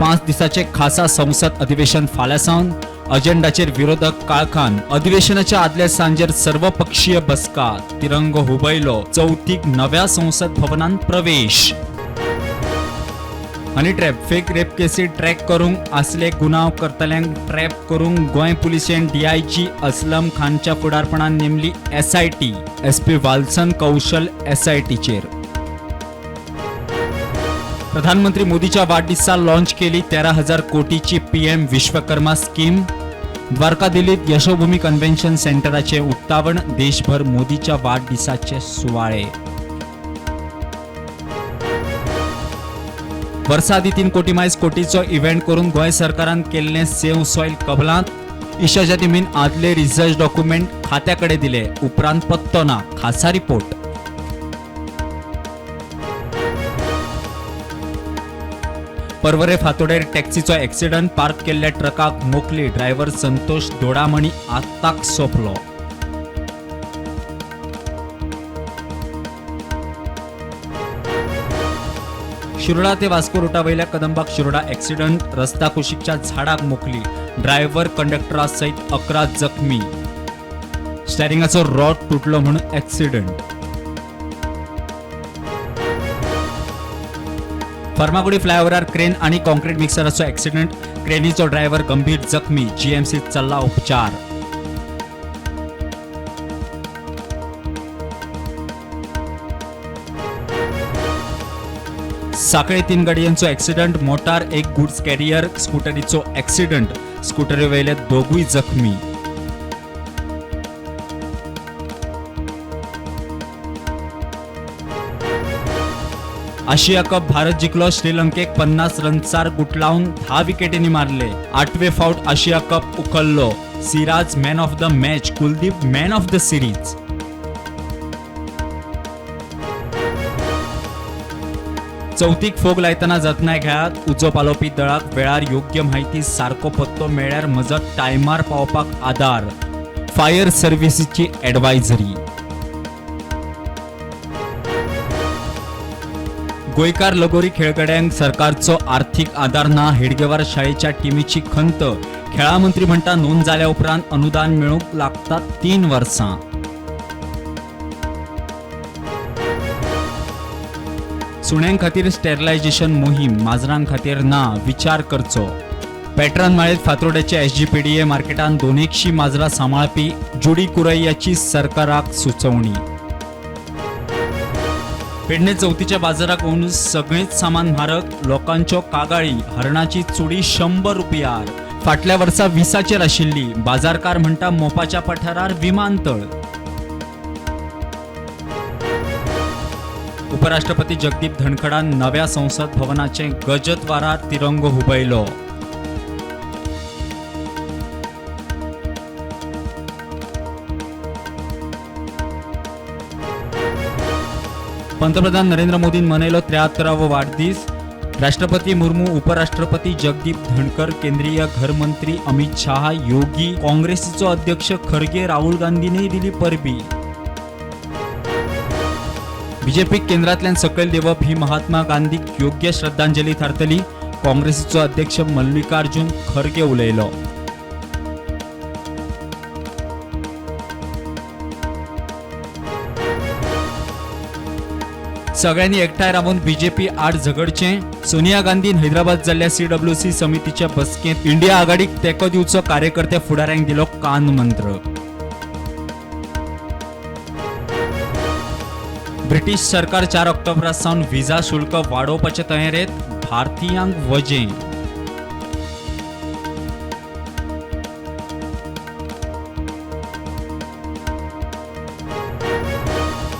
5 दिसाचे खासा संसद अधिवेशन फाल्यां सावन. अजेंडाचेर विरोधक काळखान. अधिवेशनाच्या आदल्या सांजेर सर्वपक्षीय बसका. तिरंगो हुबयलो. चवथीक नव्या संसद भवनान प्रवेश. हनी ट्रॅप फेक रेप केसी ट्रॅक करूंक असले गुन्यांव करतल्यांक ट्रॅप करूंक गोंय पुलिशेन डीआयजी असलम खानच्या फुडारपणान नेमली एसआयटी. एसपी वाल्सन कौशल एसआयटीचेर. प्रधानमंत्री मोदीच्या वाढदिवसा लॉन्च केली 13,000 कोटीची पीएम विश्वकर्मा स्कीम. द्वारका दिल्लीत यशोभूमी कन्व्हेन्शन सेंटराचे उक्तावण. देशभर मोदीच्या वाढदिवसाचे सुवाळे. वर्सा आदीं 3 कोटी मायज कोटीचो इव्हेंट करून गोंय सरकारान केल्लें सेव्ह सॉयल कबलात. ईशाच्या टिमीन आदले रिसर्च डॉक्युमेंट खात्याकडे दिले, उपरांत पत्तो ना. खासा रिपोर्ट. पर्वरे फातोडेर टॅक्सीचो एक्सिडंट. पार्क केल्ल्या ट्रकाक मोखली. ड्रायव्हर संतोष दोडामणी आताक सोंपलो. शिरोडा ते वास्को रुटा वयल्या कदंबाक शिरोडा एक्सिडंट. रस्ता कुशीकच्या झाडाक मोखली. ड्रायव्हर कंडक्टरा सयत 11 जखमी. स्टेरिंगाचो रॉड तुटलो म्हणून एक्सिडंट. फर्मागुडी फ्लायओव्हरार क्रेन आणि कॉन्क्रीट मिक्सराचो एक्सिडंट. क्रेनीचो ड्रायव्हर गंभीर जखमी. जीएमसीत चल्ला उपचार. साखळे 3 गाडयांचो एक्सिडंट. मोटार, एक गुड्स कॅरियर, स्कुटरीचो एक्सिडंट. स्कुटरी वयले दोगूय जखमी. आशिया कप भारत जिखलो. श्रीलंकेक 50 रनचार गुटलावन 10 विकेटींनी मारले. 8वे फावट आशिया cup उखल्लो. Siraj man of the match, Kuldeep man of the series. चवथीक फोग लायतना जतनाय घेयात. उजो पालोवपी दळाक वेळार योग्य म्हायती, सारको पत्तो मेळ्ळ्यार मजत टायमार पावपाक आदार. फायर सर्व्हिसीची ॲडवायझरी. गोंयकार लगोरी खेळगड्यांक सरकारचो आर्थीक आदार ना. हेडगेवार शाळेच्या टिमीची खंत. खेळां मंत्री म्हणटा नोंद जाल्या उपरांत अनुदान मेळूंक लागता 3 वर्सां. सुण्यां खातीर स्टेरिलायझेशन मोहीम, माजरां खातीर ना, विचार करचो. पेट्रान माळेत फातोड्याच्या एसजीपीडीए मार्केटान 200 माजरां सांबाळपी जुडी कुरैयाची सरकाराक सुचोवणी. पेडणे चवथीच्या बाजाराक वचून सगळेंच सामान म्हारग. लोकांच्यो कागाळी. हरणाची चुडी 100 रुपयार, फाटल्या वर्सा 20 आशिल्ली. बाजारकार म्हणटा मोपाच्या पठारार विमानतळ. उपराष्ट्रपती जगदीप धनखडान नव्या संसद भवनाचे गजद्वारार तिरंगो हुबयलो. पंतप्रधान नरेंद्र मोदीन मनयलो 73वो वाढदीस. राष्ट्रपती मुर्मू, उपराष्ट्रपती जगदीप धनखड, केंद्रीय घरमंत्री अमित शहा, योगी, काँग्रेसीचो अध्यक्ष खरगे, राहुल गांधीनय दिली परबी. बीजेपीक केंद्रांतल्यान सकयल देंवप ही महात्मा गांधीक योग्य श्रद्धांजली थारतली, काँग्रेसीचो अध्यक्ष मल्लिकार्जुन खरगे उलयलो. सगळ्यांनी एकठांय रावन बीजेपी आड झगडचें. सोनिया गांधीन हैदराबाद जाल्ल्या सीडब्ल्यूसी समितीच्या बसकेंत इंडिया आघाडीक तेंको दिवचो कार्यकर्ते फुडाऱ्यांक दिलो कानमंत्र. ब्रिटीश सरकार 4 ऑक्टोबरा सावन व्हिसा शुल्क वाडोवपाचे तयारेंत. भारतीयांक वजें.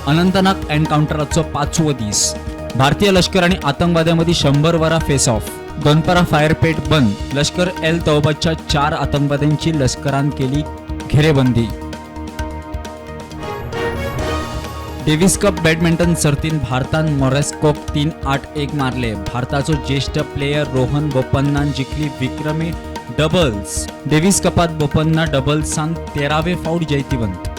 अनंतनाग एन्काउंटराचो 5वो दीस. भारतीय लष्कर आणि आतंकवाद्यांमध्ये 100 वरां फेस ऑफ. दनपरां फायरपेट बंद. लष्कर एल तौबाच्या 4 आतंकवाद्यांची लष्करान केली घेरेबंदी. डेव्हिस कप बॅडमिंटन सर्तीन भारतान मोरेस्कोक 3-8-1 मारले. भारताचो ज्येष्ठ प्लेयर रोहन बोपन्नान जिखली विक्रमी डबल्स. डेव्हिस कपात बोपन्ना डबल्सान 13वे फावट जैतिवंत.